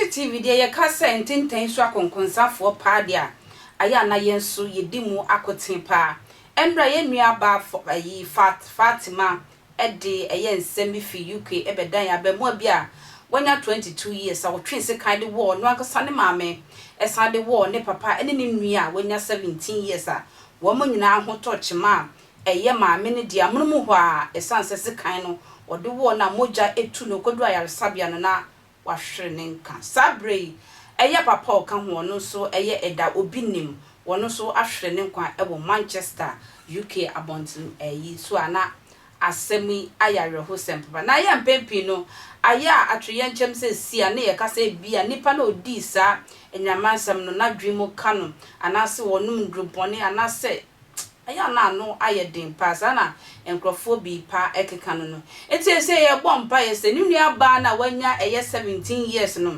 TV deɛ yɛka sɛ ntentan so akonkonsafoɔ paa deɛ a, ayɛ a na yɛn nso yɛdi mu akoten paa. Ɛnora yɛn nua baa ayi Fatima de ɛyɛ nsɛm bi fi UK bɛdan yɛn. Abaamua bi a wanya 22 years a ɔtwee sekan de wɔɔ ɔno ankasa ne maame, ɛsan de wɔɔ ne papa ne ne nua a wanya 17 years a wɔn nyinaa ho tɔ kyema a ɛyɛ maame no deɛ amono mu hɔ a ɛsiane sɛ sekan no ɔde wɔɔ no a mogya etu no kɔduru ayaresabea no na wahwere ne nka. Saa berɛ yi ɛyɛ papa a ɔka ho, ɔno nso ɛyɛ ɛda obi nim, wɔn nso ahwere ne nkwa ɛwɔ Manchester, UK abɔnten ɛyi so a na asɛm yi ayɛ awerɛhosɛm papa. Na ayɛ mpɛn pii no ayɛ a atoyɛnkyɛm sɛ si a ne yɛka sɛ bi a nipa na ɔdii saa anyamansɛm no n'adwene mu ka no anaasɛ wɔnom ndurubɔne anaasɛ ɛyɛ a na ano ayɛ den paa. Saa na nkurɔfoɔ bi pa ɛkeka no. Nti sɛ yɛbɔ mpaeɛ sɛ ne nua baa no a wanya ɛyɛ 17 years no,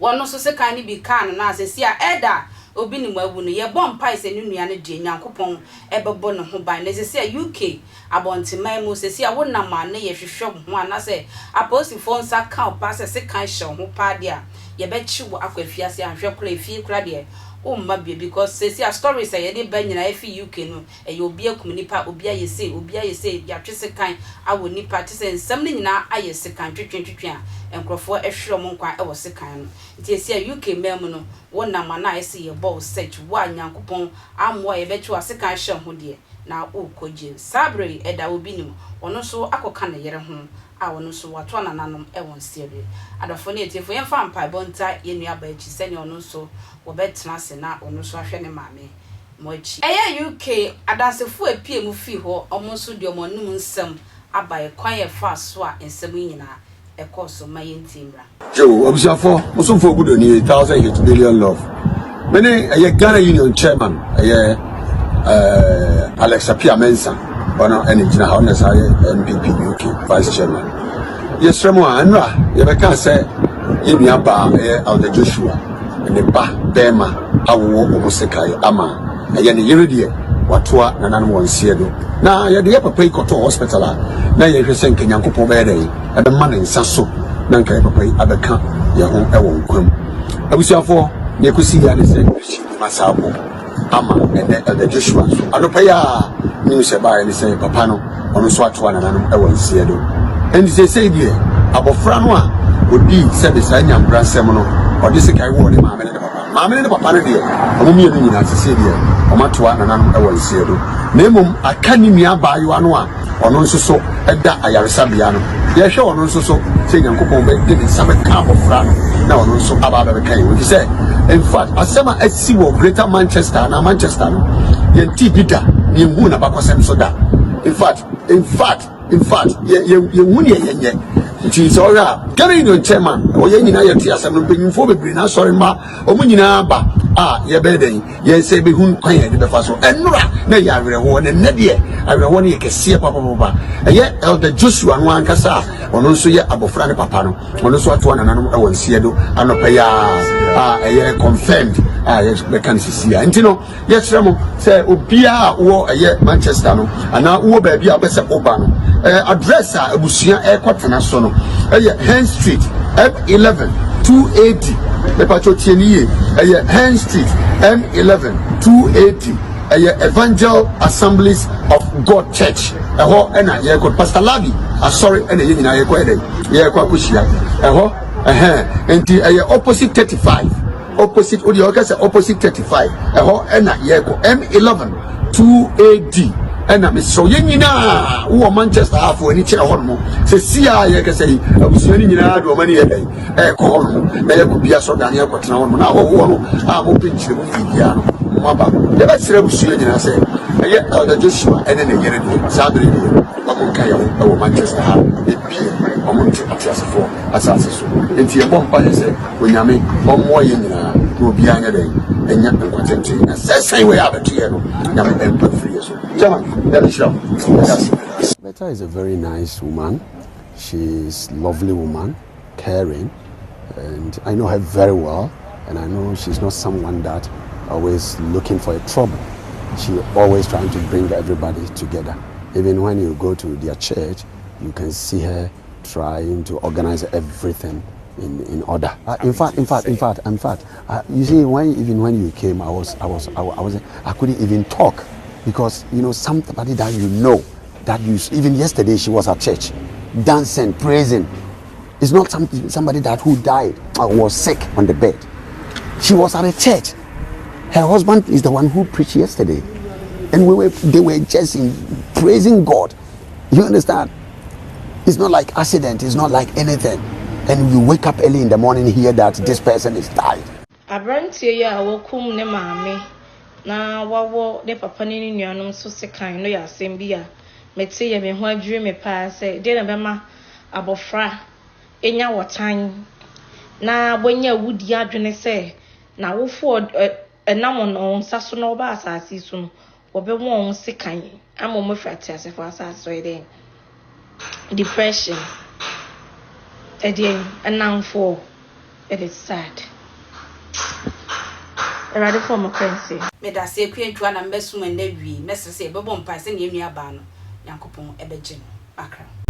wɔn nso sekan no bi kaa no na asɛsi a ɛda obi ne mu awu no, yɛbɔ mpae sɛ ne nua no deɛ, Nyankopɔn ɛbɛbɔ ne ho ban. Na sɛsi a UK abɔnteman mu sɛsi a wonam a ne yɛhwehwɛ wo ho anaasɛ apolisifoɔ nsa ka wo paa sɛ sekan hyɛ wo ho paa deɛ a, yɛbɛkye wo akɔ afiase. Ahwɛ kora efie kora deɛ womma bio, because sɛsi a stories a yɛde ba nyinaa ɛfi UK no, ɛyɛ obi akum nipa, obi ayɛ sei, obi ayɛ sei, yɛatwe sekan awɔ nipa te sɛ nsɛm no nyinaa ayɛ sekan twetwe a nkurɔfoɔ ɛhwerɛ ɔmo nkwa ɛwɔ sekan no. Nti esi a UK man mu no, wonam a na ayɛ sɛ yɛbɔ wo search wo a, Nyankopɔn amoa a yɛbɛkye wo a sekan hyɛ ho deɛ na wokɔ jail. Saa berɛ yi ɛda obi nim, ɔno nso akɔka ne yere ho a ɔno nso wato anananom ɛwɔ nseɛ. Adɔfo ne etiefo, yɛmfa mpaebɔ nta yɛn nua ba akyi sɛnea ɔno nso wɔbɛtena ase na ɔno nso ahwɛ ne maame mo akyi. Ɛyɛ UK adansefo a epie mu fii hɔ, ɔmo nso de ɔmo anum nsɛm aba ɛkwan yɛ fa so a nsɛm yi nyinaa ɛkɔɔ so ma yɛntie mmra. Yo, abusuafo, mosomfo ogudo ni thousand hit billion love. Mene ɛyɛ Ghana Union chairman, ɛyɛ Alex Apia Mensa. Ɔno ɛna gyina ha, ɔno saa yɛ NPP UK vice chairman. Yɛsrɛ mu a, nnura yɛbɛka sɛ yɛn nua baa ɛyɛ Elder Joshua ne ba bɛrima awowɔ ɔmo sekan ama ɛyɛ ne yere deɛ, watoa nananom wɔn nseɛ do. Na yɛde yɛ papa yi kɔtɔɔ hospital a na yɛhwɛ sɛ nka Nyankopɔn bɛyɛ dɛ ɛbɛma ne nsa so na nka yɛ papa yi abɛka yɛn ho ɛwɔ nkwa mu. Abusuafoɔ, na ɛkɔsi yia ne sɛ masa abɔ ama ɛnɛ Elder Joshua nso anɔpa yi a news ɛbaeɛ ne sɛ papa no, ɔno nso atoa nananom ɛwɔ nseɛ do. Ɛnti seesei deɛ, abɔfra no a ɔdii sɛbe saa nyambransɛm no, ɔde sekan wɔ ne maame ne ne papa, maame ne ne papa no deɛ, ɔmo mmienu nyinaa seesei deɛ ɔmo atoa nananom ɛwɔ nseɛ do. Na mmom aka ne nua abaayewa no a ɔno nso so ɛda ayaresabea no, yɛhwɛ ɔno nso so sɛ Nyankopɔn bɛde ne nsa bɛka abɔfra no na ɔno nso aba abɛbɛka yɛn, ɛfiri sɛ in fact asɛm a asi wɔ Greater Manchester anaa Manchester no, yɛnti bi da na yɛnhu n'abakɔsɛm so da. In fact, yɛnhu neɛ yɛnyɛ. Nti sɛ ɔhwɛ a, Ghana Union chairman, ɔyɛ nyinaa yɛte asɛm no, mpanyimfoɔ bebree na asɔre mma ɔmo nyinaa ba a yɛbɛyɛ dɛn yɛn sɛ yɛbɛhu kwan yɛde bɛfa so. Ɛnora na ɛyɛ awerɛhoɔ, na nnɛ deɛ awerɛhoɔ no yɛ kɛseɛ papapapa. Ɛyɛ Elder Joshua no ankasa a ɔno nso yɛ abɔfra ne papa no, ɔno nso atoa nananom ɛwɔ nseɛ do anɔpɛ yi a ɛyɛ confirmed a yɛbɛka no sisi a. Nti no yɛkyerɛ mo sɛ obiara a wɔ ɛyɛ Manchester no anaa wowɔ baabi a wopɛ sɛ woba no, address a abusua ɛrekɔtena so no ɛyɛ Hen Street, M11 2AD. Mepatwɛ tie ne yie, ɛyɛ Hen Street, M11 2AD, ɛyɛ Evangel Assemblies of God Church. Ɛhɔ ɛna yɛrekɔ, Pastor Labi asɔre ɛna yɛn nyinaa yɛkɔ, yɛ dɛ yɛrekɔ akɔhyia ɛhɔ ɛhɛn. Nti ɛyɛ opposite 35, opposite o deɛ ɔka sɛ opposite 35, ɛhɔ ɛna yɛrekɔ, M11 2AD. Ɛna mesrɛ yɛn nyinaa wowɔ Manchester afo ani kyerɛ hɔ nom sɛ si a yɛkɛsɛ yi, abusua no nyinaa de ɔma ne yɛ dɛn ɛrekɔ hɔ nom na yɛkɔ bi asɔdan ne yɛkɔtena hɔ nom. Na ahɔhoɔ no a mopɛ nkyerɛmu biribiara no, moaba. Yɛbɛkyerɛ abusua nyinaa sɛ ɛyɛ Elder Joshua ɛne ne yere deɛ, saa bere deɛ ɔmo nka yɛn ho ɛwɔ Manchester ha ebie, ɔmo nte ateasefoɔ asase so. Nti yɛbɔ mpa yɛ sɛ Onyame ɔmmoa yɛn nyinaa na obiara nyɛ dɛn ɛnya nkwa tenten, na sɛ sɛn wei abɛto yɛ no, Nyame ɛmpa firi yɛ so. Chairman, Nyame hyira wo. Yes. Beta is a very nice woman. She's lovely woman, caring, and I know her very well. And I know she's not someone that always looking for a trouble. She always trying to bring everybody together. Even when you go to their church, you can see her trying to organize everything. in, in order. In fact, in fact, in fact, in fact, you see, when even when you came, I was, I was, I, I was, I couldn't even talk because you know somebody that you know that you even yesterday she was at church, dancing, praising. It's not some, somebody that who died or was sick on the bed. She was at a church. Her husband is the one who preached yesterday, and we were they were just in, praising God. You understand? It's not like accident. It's not like anything. And you wake up early in the morning, hear that this person is died. Aberanteɛ yi a wakum ne maame na wawɔ ne papa ne ne nuanom nso sekan no yɛ asɛm bi a mete yɛ me ho adwiri me paa sɛ deɛ na bɛma abɔfra enya wɔtan na wanya awudi adwene sɛ n'awofoɔ ɛnam wɔn nsa so na ɔba asase yi so no wɔbɛwɔ wɔn sekan ama wɔn afiri ateasefoɔ asase so. Yɛ dɛn depression ɛdeɛ ɛnamfoɔ. It is sad. Awurade fɔ mo kransi. Medase akua ntua na mbɛsom ɛnɛ wie. Mɛsrɛ sɛ yɛbɛbɔ mpae sɛ nea nua baa no Nyankopɔn ɛbɛgye no akra.